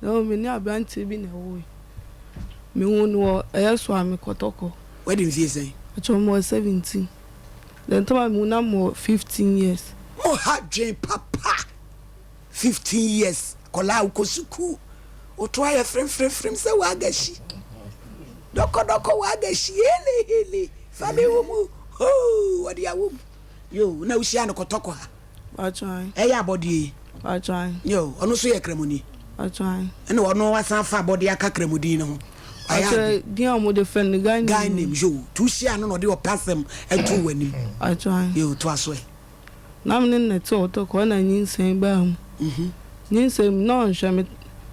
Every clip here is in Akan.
Na mmom me ne aberanteɛ bi na ɛwoe. Mehuu no wɔ ɛyɛ Suame Kɔtɔkɔ. Wadi mfie sɛn? Mpakyɛw mewɔ 17. The time a mehu no na mewɔ 15 years. Mo ha dwen papa. 15 years akwadaa a wokɔ sukuu woto ayɛ fremfremfrem sɛ wagahyi dɔkɔdɔkɔ wagahyi helehele fa me wo mu hoo wɔde awɔ mu yo na wohyia no kɔtɔkɔ ha ɛyɛ abɔdeɛ yi yo ɔno nso yɛ kramoni ɛna ɔno asan fa abɔdeɛ aka kramodin no ho ayɛ din a wɔde fɛ no guy name guy name yo tu hyia no na ɔde ɔpɛ asɛm ɛto w'anim yo to aso ɛ. Na me ne no na ɛte ɔtɔ kɔ na nyinsɛn baa mu. Nyinsɛn mu na ɔnhwɛ me.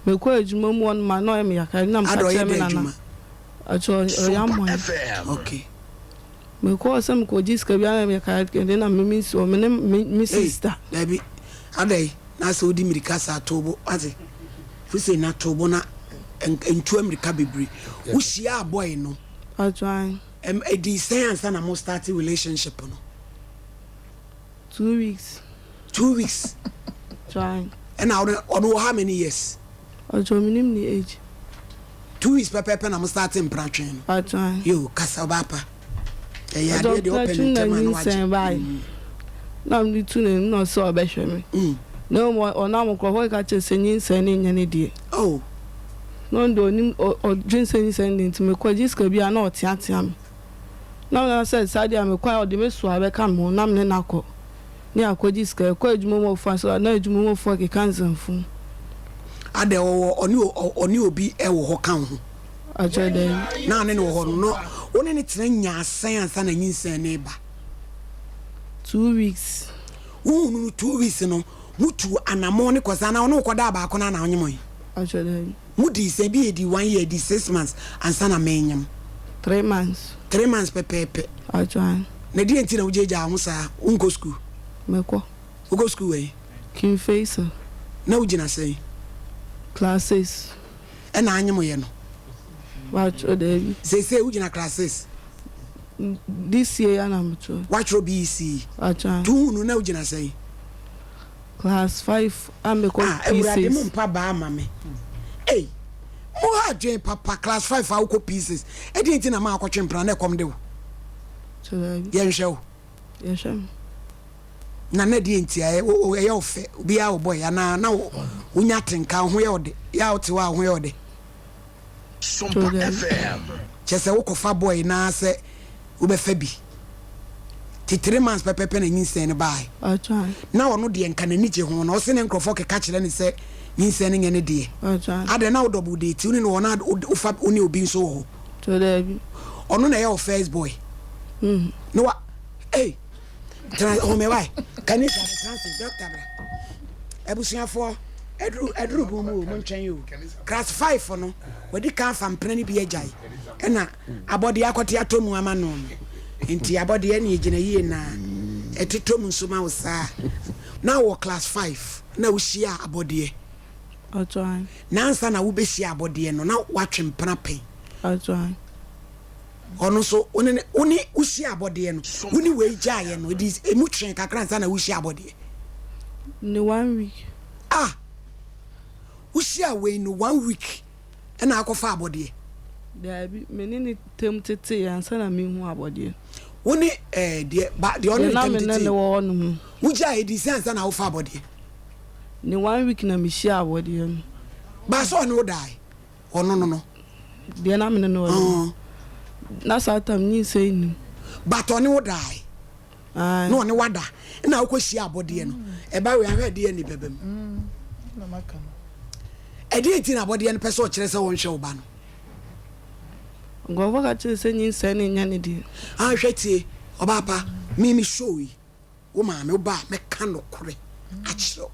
Mekɔ adwuma mu hɔ no ma na ɔyɛ me yakayaka na meka Ada ɔyɛ kyerɛ me dɛn nana. adwuma? Ɔkyɛ ɔyɛ Sompa amoa. FM. Okay. Mekɔɔ sɛ mekɔgye sika bi ana me yakayaka de na me mensi hɔ me ne me me Ei, sister. dabi. Ada yi, na sɛ wodi mmirika saa to bo, wate? Firi sɛ na to bo na ntu mmirika bebree. Wohyiaa boy no, Atwan. ɛdii sɛn ansa na mo start relationship no? 2 weeks. 2 weeks. Twan. Ɛna ɔno wɔ how many years? Ɔkyɛ menim ne age. 2 weeks pɛpɛɛpɛ na mo start mpratwe no. Atwan. Yo, kasa ɔbaa pa. Ɛyɛ Ɔkyɛ adeɛ deɛ ɔpɛ mpratwe ne na ntɛm a na wagye. nyinsɛn bae. Na mede tu n'anim na ɔsɛ ɔbɛhwɛ me. Na mmom ɔnam nkurɔfoɔ keka kyerɛ sɛ nyinsɛn no nyɛ ne deɛ. Oh. Na ɔno deɛ ɔnim ɔdwen sɛ nyinsɛn no deɛ nti mekɔgye sika bi a na ɔteatea me. Na me nana sɛ saa deɛ a mekɔ a ɔde me soa bɛka me ho na me ne no akɔ. Ne akɔgye sika. Yɛkɔ adwuma mu ɔfa so a na adwuma mu foɔ keka nsɛmfo. Ada ɔwɔ ɔne obi ɛwɔ hɔ ka wo ho. Akyerɛ dɛn? Na ɔne no wɔ hɔ no no wo ne no tena nyaa sɛn ansa na nyinsɛn no reba? 2 weeks. Wohu no no 2 weeks no mutu anammɔn ne kɔsa anaa ɔne wo kɔdaa baako no ana ɔnyem? Akyerɛ dɛn? Mudii sɛn? Bi yɛdii one year, yɛdii 6 months ansa na menyem. 3 months. 3 months pɛpɛɛpɛ. Atwan. Na deɛ nti na wogyagyaa ho saa? Wonkɔ sukuu? Mekɔ. Wokɔ sukuu wɔ yi? King Faisal. Na wogyina sɛn? Class six. Ɛna anyem yɛ no? Watwerɛ daabi. Seesei wogyina class six? This year ya na metwerɛ. Woatwerɛ BEC? Atwan. Nti wohu no na wogyina sɛn? Class five a mekɔ Ah, Awurade P6. mo mpa baa ma me. Ei, mo ha adwen papa class five a wokɔ P6. Ɛdeɛ nti na maa akɔtwe mpena na ɛkɔm de wo? Kyerɛ daabi. Yɛnhwɛ wo. Yɛhwɛ me. Na na deɛ nti a ɛyɛ wo fɛ obiara wɔ bɔyɛ anaa na wonya atenka wo ho yɛ wo de yɛ a wote hɔ a wo ho yɛ wo de. Sompa FM. Kyɛ sɛ wokɔfa boy naa sɛ wobɛfa bi ti 3 months pɛpɛpɛ na nyinsɛn no baeɛ. Atwan. Na ɔno deɛ nka n'ani gye ho na ɔse ne nkurɔfoɔ keka kyerɛ ne sɛ nyinsɛn no nyɛ ne deɛ. Atwan. Adɛn na wo double date wo ne no wɔ na wofa wo ne obi nso wɔ hɔ? Kyerɛ daabi. Ɔno na ɛyɛ wo first boy? Na wa ei tena home wae kanisa bɛtena ase doctor bra abusuafoɔ aduru aduru bu mu o mo ntwɛn o class five no wadi kan afa mpena no bi agyae ɛna abɔdeɛ akɔte atɔ mu ama no no nti abɔdeɛ ne egyina yie na ɛtotɔ mu nso ma wo saa na wɔ class five na wohyia abɔdeɛ. Atwan. Nansa na wobɛhyia abɔdeɛ no na watwe mpena pɛn? Atwan. Ɔno nso wo ne wo ne wohyia abɔdeɛ no wo ne wei gyaeɛ no ɛdi emu twee kakra ansa na wohyia abɔdeɛ? Ne one week. Ah, wohyia wei no one week ɛna akɔfa abɔdeɛ? Daabi, me ne ne tam tete ansa na mehu abɔdeɛ. Wo ne ɛɛ deɛ ba deɛ ɔne Deɛ ne na tam me ne tete ne wɔ hɔ nom. Wogyae ɛdi sɛ ansa na wofa abɔdeɛ? Ne one week na mehyia abɔdeɛ no. Baasa ɔne wo dae ɔno no? Deɛ na me ne no wɔ no na saa tam nyinsɛn nim. But ɔne wo dae na ɔne wada na wokɔhyia abɔdeɛ no ɛba wei ahwɛ ɛdeɛ ne bɛbɛ mu ɛdeɛ nti na abɔdeɛ no pɛ sɛ ɔkyerɛ sɛ wɔnhwɛ wo ba no? Nkurɔfoɔ ka kyerɛ sɛ nyinsɛn ne nyɛ ne deɛ. Ahwɛ tie ɔbaa pa me me show yi wo maame wo ba a mɛka nokorɛ akyerɛ wo.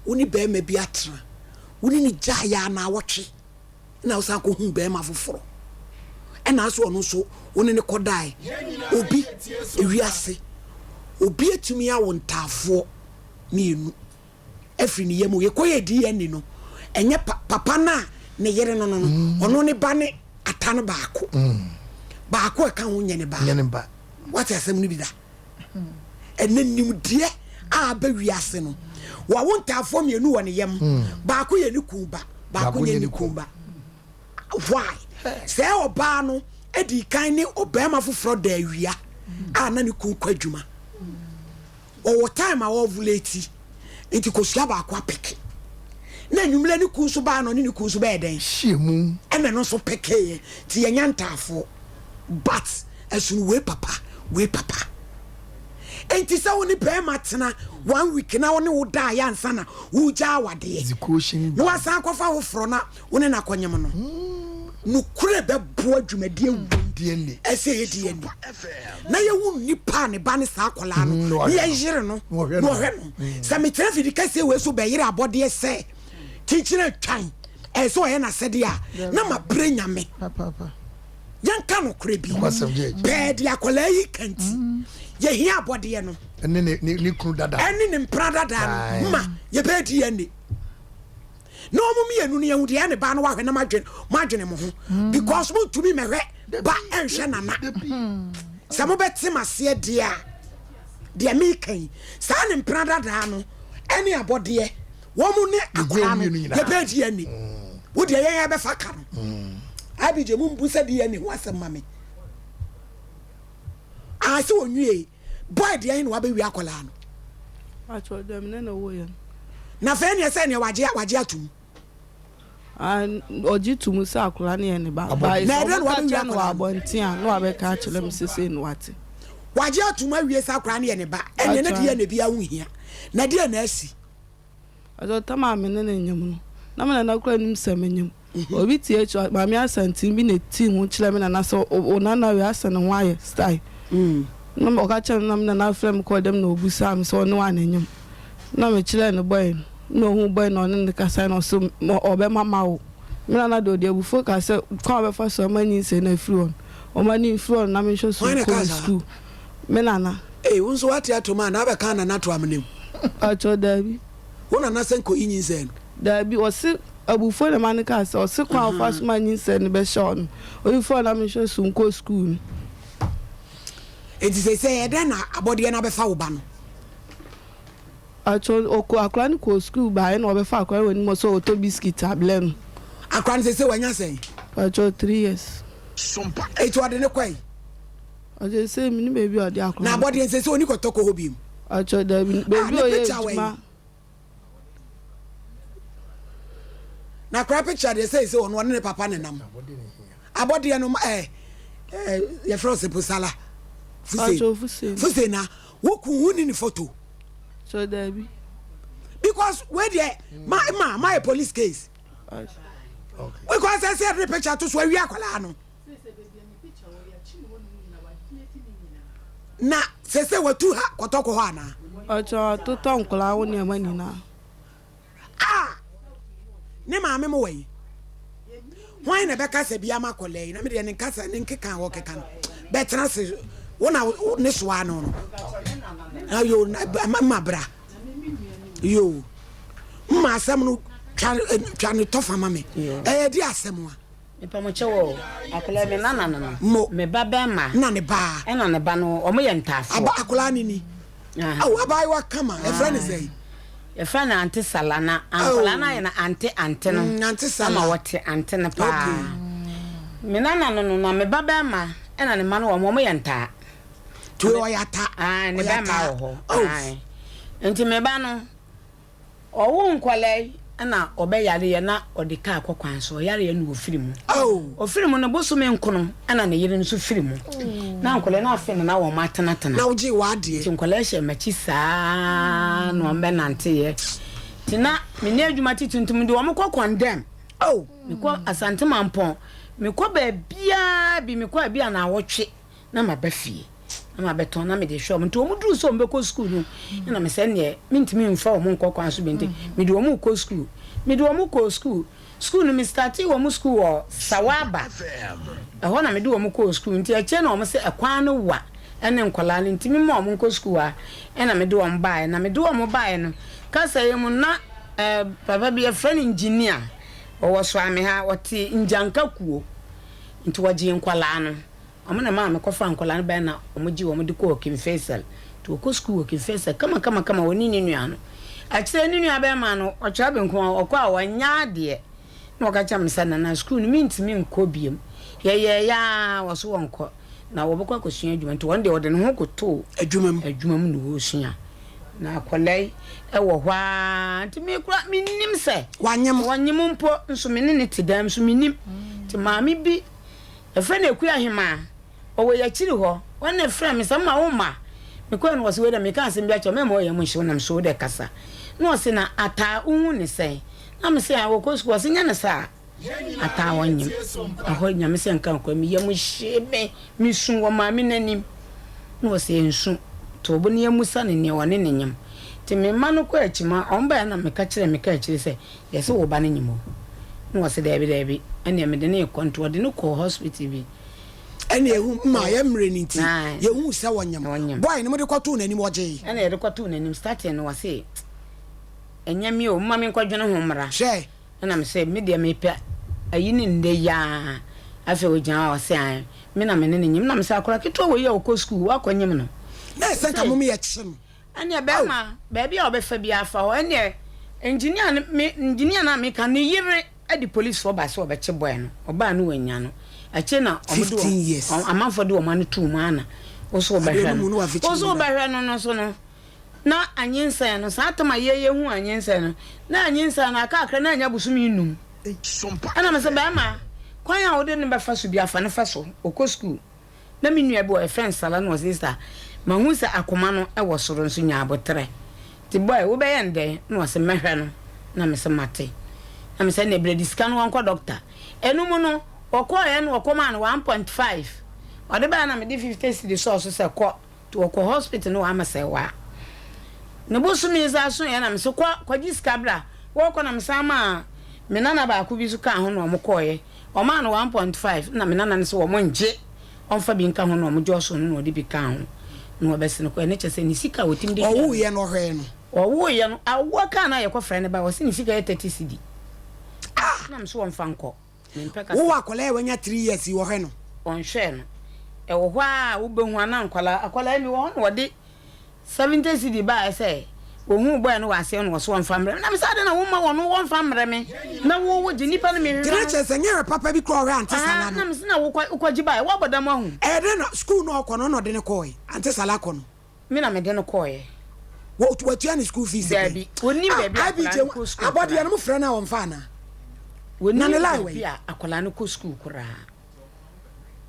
Wo ne barima bi atena, wo ne no gyaeɛ a naawɔtwe na wosan kɔhu barima foforɔ ɛna nso ɔno nso wo ne no kɔdae. Obi ewiase obi atumi awo ntaafoɔ mmienu afiri ne yam. Yɛkɔyɛ DNA no ɛnyɛ pa papa no a ne yere no no ɔno ne ba ne ata no baako baako a ɛka ho nyɛ ne ba. Wate asɛm no bi da? Ɛnɛ nimdeɛ a aba wiase no, wawo ntaafoɔ mmienu wɔ ne yam, baako yɛ ne kun ba. baako nyɛ ne kun ba. Why? Sɛ ɔbaa no dii kan ne ɔbarima foforɔ da awia a na ne kun kɔ adwuma. Ɔwɔ time a ɔovulate nti kosua baako apeke. Na anwummerɛ ne kun nso baa na ɔne ne kun nso bɛyɛ dɛn? Hyia mu. Ɛna ɛno nso pekeeɛ nti yɛnyɛ ntaafoɔ but ɛsono wei papa wei papa. Enti sɛ wo ne barima tena one week na ɔne wo daeɛ ansa na woregya awadeɛ na wasan akɔfa foforɔ na wo ne no akɔnyem no, nokorɛ bɛboa dwumadie wei ɛsɛ yɛ DNA na yɛhu nipa a ne ba ne saa akwadaa no na yɛyere no na ɔhwɛ no. Sɛ metena fidi kɛseɛ wei so bɛyere abɔdeɛ sɛ kyikyiri atwan ɛsɛ ɔyɛ n'asɛdeɛ a na mabrɛ Nyame. Yɛnka nokorɛ bi, pɛɛ deɛ akwadaa yi ka nti, yɛhia abɔdeɛ no ɛne ne kunu dada ɛne ne mpena dada no ma yɛbɛyɛ DNA na wɔn mmienu no yɛhu deɛ ɛne ba no wahwɛ na madwene madwene mo ho mm. because montumi mɛhwɛ ba ɛnhwɛ nana sɛ mobɛte maseɛ deɛ a deɛ meka yi saa ne mpena dadaa no ɛne abɔdeɛ Wɔn ne akwadaa no yɛbɛyɛ DNA. Wo deɛ yɛn yɛbɛfa ka no. IBJ mu mbu sɛ DNA ho asɛm ma me. Ah sɛ wɔnwie boy deɛ he na wabɛwie akwadaa no. Atwɔ dɛm ne na ɔwɔ yɛn. Na afei neɛ sɛ neɛ wagye wagye atum. Ah ɔgye tum sɛ akwadaa no yɛ ne ba. Ba Na ɛdɛn na sɛ ɔmo ka wabɛwie kyerɛ no wɔ akwadaa no? abɔnten a na wabɛka akyerɛ me sɛ sei na wate. Wagye atum awie sɛ akwadaa no yɛ ne ba. Ɛneɛ na Atwɔ. DNA biara ho hia. Na deɛ na asi? Ɔsɛ ɔtam a me ne no nyem no, na me nana koraa nnim sɛ menyem. Obi te akyi hɔ, Maame Asantene bi na etii ho kyerɛɛ me nana sɛ wo nana wei asɛ ne ho ayɛ style. Na ɔka kyerɛɛ me na me nana frɛɛ me kɔɔ dɛm na obisaa me sɛ ɔne wo ana enyem. Na mekyerɛɛ no bɔe no, na ohuu bɔe no na ɔne no kasae na ɔse ɔbɛma mawo. Me nana de ɔde abufuo kaa sɛ kwan a ɔbɛfa so ama nyinsɛn no afiri hɔ no, ɔmma no mfiri hɔ no na menhwɛ so Hwan na nkɔ me ɛkaa saa? sukuu. Me nana. Ei wo nso wate atom a na abɛka nana to amena mu. Pakyɛw daabi. Wo nana sɛ nkɔyi nyinsɛn no. Daabi ɔse abufuo na ɛma no kaa sɛ ɔse kwan a ɔfa so ma nyinsɛn no bɛhyɛ hɔ no oyi fɔ na menhwɛ so nkɔ sukuu no. Enti seisei ɛdɛn na abɔdeɛ no abɛfa wo ba no? Pakyɛw ɔkɔ akora no kɔɔ sukuu baeɛ na ɔbɛfa akora no wɔ anim sɛ ɔtɔ biscuit ablɛ no. Akora no seisei wanya sɛn? Pakyɛw 3 years. Enti ɔde no kɔe? Ɔkyɛ sɛ menim baabi a ɔde akora Na no. abɔdeɛ nsɛ sɛ ɔni kɔtɔkɔ hɔ biom. Ɔkyɛ daabi Ah, baabi ne a ɔyɛ picture wɔ adwuma. yi. Na akora picture deɛ sɛ sɛ ɔno ɔne ne papa nenam. Abɔdeɛ no eh, eh, yɛfrɛ ɔsɛ Posala. Fuse. Ɔkyɛ Fuse. Fuse na woku ho ni ne photo. Kyɛ daabi. Because wei deɛ ma ma ma yɛ police case. Because ɛsɛ yɛde ne picture to so awie akwadaa no. Na sese watu ha kɔtɔkɔ hɔ anaa? Ɔkyɛ ɔtotɔ nkwadaa ho nneɛma nyinaa. Ah! Ne maame mo wɔ yi. Hwan na ɛbɛka sɛ bi ama akwadaa yi na me deɛ ne nkasa ne nkeka a wɔkeka no bɛtena se wo na ne soa no no. Ayo ma bra. Yo. Mma asɛm no twa twa ne tɔfa ma me. Ɛyɛ di asɛm a. Mepa mo kyɛw o, akwadaa yi me nana no no, Mo. me ba bɛɛma. Ɛna ne ba. Ɛna ne ba no, wɔn yɛ ntaafoɔ. Aba akwadaa no ni. Ao abaayewa kama, yɛfrɛ no sɛn? Yɛfrɛ no Ante Sala na akwadaa no ayɛ no ante ante no. Mm, Ante Sala. Ama wɔte ante no paa. Okay. Me nana no no, na me ba bɛɛma ɛna ne mma no wɔn, wɔn yɛ ntaa. Nti ɔyɛ ata. Ae, ne Ɔyɛ bɛɛma ata. wɔ hɔ. Oh. Ae. Nti me ba no. Ɔwoo nkwadaa yi na ɔbɛyareɛ na ɔde kaa kɔ kwan so, ɔyareɛ na ɔfiri mu. Ɔfiri mu no bosome nkono na ne yere nso firi mu. Na nkwadaa no afe no na wɔn atenatena. Na wogyee w'adeɛ. Nti nkwadaa hyɛ m'akyi saa na wɔn bɛnanteeɛ. Nti na menni adwuma titiri nti mede wɔn kɔ kɔndɛm. Mekɔ Asante Mampɔn, mekɔ baabiara bi, mekɔ a bi a naawɔtwe. na maba fie na mabɛtɔn na mede hwɛ wɔn. Nti wɔn duru sɛ wɔn bɛkɔ sukuu no, ɛna me sɛ neɛ mentumi mfa wɔn nkɔ kwan so bi nti mede wɔn rekɔ sukuu. Mede wɔn kɔɔ sukuu. Sukuu no me startee wɔn sukuu wɔ Sawaba. Ɛhɔ na mede wɔn kɔɔ sukuu. Nti akyire na wɔn sɛ ɛkwan no wa ɛne nkwadaa no nti mema wɔn nkɔ sukuu ha. Ɛna mede wɔn baeɛ. Na mede wɔn baeɛ no, kasa yi mu na eh, papa bi yɛfrɛ no engineer. Ɔwɔ Soame ha, ɔte Ngyanka kuo. Nti wɔgyee nkwadaa no. Wɔn na ɛmaa mekɔfaa nkwadaa no bae na wɔgyee wɔn de kɔɔ King Faisal. Nti wɔkɔ sukuu wɔ King Faisal kamakamakama, wɔne ne nua no. Akyire yi ne nuabarima no, ɔtwerɛ benkum a, ɔkɔ a ɔnyɛ adeɛ. Na ɔka kyerɛɛ me sɛ, Nana, sukuu no mentumi nkɔ biom. Yɛyɛeɛ ara, wɔse wɔnkɔ, na wɔbɛkɔ akɔsua adwuma. Nti ɔno deɛ ɔde ne ho kotoo Adwuma mu. adwuma mu na ɔresua. Na akwadaa yi wɔ hɔ ara, nti me koraa mennim sɛ Wanyem. ɔnyem mpo, nso me ne no te dan mu, nso mennim. Nti maame bi, yɛfrɛ no Akua Ahemaa, Ɔwɔ yɛn akyiri hɔ. Wɔn na ɛfrɛɛ me sɛ, Mma wo mma. Mekɔe no, wɔse, Wei deɛ meka asɛm bi akyerɛ wo, mɛmma wo yam nhye wo nam so, wo deɛ kasa. Na ɔse, Na Ataa, wohu no sɛn? Na mese, Ae, ɔkɔ sukuu. Ɔse, Nyɛ no saa. Ataa, ɔnyem. Ɛhɔ, Nyame sɛ nka nokorɛ, me yam hyee me. Mesu wɔ maame no anim. Na ɔse, Nsu. To wo bo na yɛmmisa no nea ɔne no nyem. Nti me mma no kɔɔ akyi ma wɔn baeɛ na meka kyerɛɛ me kaakyire sɛ, Yɛse wo ba no nyem o. Na ɔse, Daabi, daabi, ɛnneɛ mede no rekɔ. Nti ɔde no kɔɔ hospital bi. Ɛna ehu ma yɛ mmerɛ no nti yɛhuu sɛ ɔnyem. Boy no mode kɔtoo n'anim ɔgyee. Ɛna yɛde kɔtoo n'anim starting no ɔse ɛnyɛ me o momma menkɔdwene ho mmra. Hwɛ. Ɛna mese me deɛ mepɛ ayi no nnɛ yi ara. Afei ɔgyina hɔ a ɔse ae me na me ne no nyem. Ɛna mese akwadaa ketewa wei a ɔkɔ sukuu woakɔ nyem no. Na ɛsɛ nka mom yɛkye no. Ɛneɛ bɛɛma baabi a ɔbɛfa biara fa hɔ. Ɛneɛ engineer no me engineer no a meka ne yere. de polisfoɔ baa sɛ wɔbɛkye boy no, ɔbaa no wɔannya no. Akyire na wɔde wɔn, amanfoɔ de wɔn ano too mu ara na wo so wobɛhwɛ no. Wo so wobɛhwɛ no no so no, na anyinsɛn no, saa tam a yɛyɛ hu anyinsɛn no, na anyinsɛn no aka akra na anya bosome nnum. Ɛna me sɛ bɛrima, kwan a wode no bɛfa so bi afa no fa so, ɔkɔ sukuu. Na me nua bi wɔ hɔ, yɛfrɛ no Sala, na ɔse, Sister, mahu sɛ akoma no wɔ soro nso nya aboterɛ. Nti boy, wobɛyɛ no dɛn? Na ɔse, mɛhwɛ no. Na mese, mate. Na mese, ɛnneɛ brɛ de sika no wɔnkɔ doctor. Ɛno mu no, wɔkɔeɛ na wɔkɔmaa no 1.5. Ɔde baeɛ na mede 50 cedi sɔɔ so sɛ kɔ. Nti wɔkɔ hospital no wɔama sɛ waa. Ne bosome nsa soeɛ na mese, kɔ kɔgye sika bra. Wɔkɔ na mesan maa me nana baako bi nso kaa ho na wɔkɔeɛ. Ɔmaa no 1.5 na me nana no sɛ wɔn ngye ɔnfa bi nka ho na wɔn gye ɔso no na ɔde bi kaa ho na ɔbɛsene kɔɛ ne kyɛ sɛ ne sika a ɔtumi de hwɛɛ no. Ɔwoeɛ no ɔhwɛɛ no. Ɔwoeɛ no awoɔ kaa no a yɛkɔ frɛ no ba ɔse ne sika yɛ 30 cedi ah na me so ɔnfa nkɔ me mpɛ kasa. Wowɔ akwadaa a wanya 3 years yi ɔhwɛ no. Ɔnhwɛɛ no ɛwɔ hɔ a wobɛhu a na nkwadaa akwadaa yi mewɔ hɔ na ɔde 70 cedi baeɛ sɛ ohuu boy no wɔ aseɛ na ɔse ɔmfa mmerɛ me na mese adɛn na womma wɔno wɔmfa mmerɛ me na wo wogye nipa no mehwehwɛ Nti na kyerɛ sɛ nyɛ hwɛ papa bi koraa ɔhwɛ Auntie Sala no. Na mese na wokɔ wokɔgye baeɛ woabɔ dam ahu. Ɛyɛ dɛn na school no ɔkɔ no ɔna ɔde no kɔɔe Auntie Sala kɔ no. Me na mede no kɔɔeɛ. Wɔ watua ne school fees pɛn? Daabi ɔnnim Ah baabi a akwadaa IBJ no kɔ school abɔdeɛ koraa. no mofrɛ no a ɔmfa anaa? Na ne Ɔnnim line wɔ baabi he? a akwadaa no kɔ school koraa.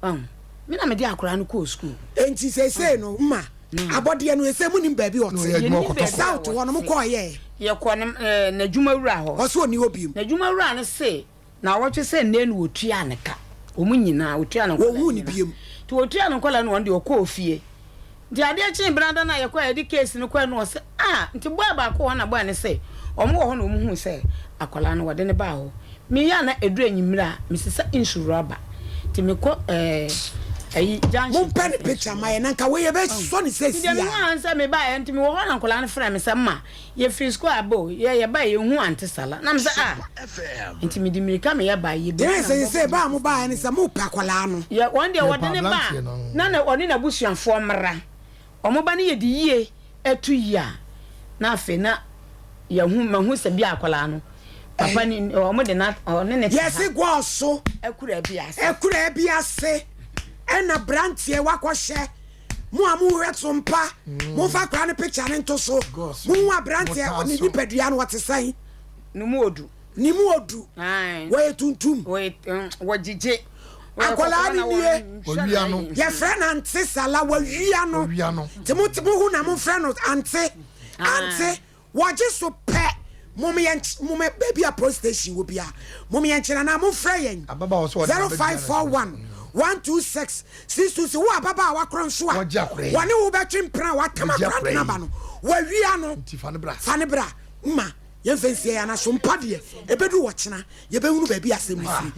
Wahu? Me na mede akwadaa no kɔɔ sukuu. Enti seesei no, mma abɔdeɛ no, seesei monim baabi a ɔte. Yɛnnim baabi a South hɔ no, ɔte. mokɔeɛ? Yɛkɔɔ ne, eh, n'adwumawura hɔ. Ɔse ɔnni hɔ bio. N'adwumawura no se naawɔtwe sɛ nnɛ na wɔtuaa ne ka. Wɔn nyinaa, wɔtuaa ne nkwadaa Wɔnhuu no nyinaa. bio. Nti wɔtuaa ne nkwadaa no, ɔno deɛ ɔkɔɔ fie. Nti adeɛ kyee benada no a yɛkɔɛ a yɛde case no kɔɛ no ɔse ah nti boy baako wɔ hɔ na boy no se ɔmo wɔ hɔ na ɔmo huu sɛ akwadaa no wɔde no baa hɔ. Meyɛ a na ɛduru anwumerɛ a mesesa nsu rɔba nti mekɔ ɛɛ ayi junction Mompɛ ne picture ma yɛn na nka wei yɛbɛsɔ ne Nti deɛ seesei mehu ara. ara ne sɛ mebaeɛ nti mewɔ hɔ na nkwadaa no frɛɛ me sɛ mma yɛfiri sukuu aba o yɛ yɛbaeɛ yɛnhu Aunty Sala na mesɛ ah nti mede mmirika meyɛ baeɛ Deɛ yɛbɛduru ɛsɛ na sɛ mebɔ sɛ ba a mobaeɛ ne sɛ mopɛ akwadaa no. Yɛ wɔn deɛ Yɛpɛ wɔde ne ba aberanteɛ no. na na ɔne n'abusuafoɔ mmra. Wɔn ba no yɛ de yie to yie a, na afei na yɛahu mahu sɛ bi a akwadaa no papa ni wɔn de na ɔne ne te ha. Yɛse gɔɔ so Akuraa bi ase. Akuraa bi ase ɛna branteɛ wakɔhyɛ mo a mohwɛ so mpa momfa akwadaa no picture no nto so mohu abranteɛ ne nipadua no ɔte sɛn. Ne mu odu. Ne mu odu. Wɔyɛ tuntum. Wɔgyegye. Akwadaa no nie. Wɔwia no. Yɛfrɛ no Ante Sala. Wɔwia no. Wɔwia no. Nti mo mo hu na momfrɛ no Ante. Ante. Wɔgye so pɛ. Mom yɛn mom baabi a police station wɔ bia. Mom yɛn kyerɛ anaa momfrɛ yɛn. Ababaawa sɛ ɔde 0541 126 626. Wo ababaawa korɔ nso a. Wɔgye akora yi. Wɔne wo bɛtwe mpena a watam Wɔgye akora akora de yi. n'aba no. Wɔawia no. Nti fa no bra. Fa no bra. Ma yɛmfa nsie yɛn anaso mpa deɛ ɛbɛduru ɔkyena yɛbɛhunu baabi a asɛm no firi.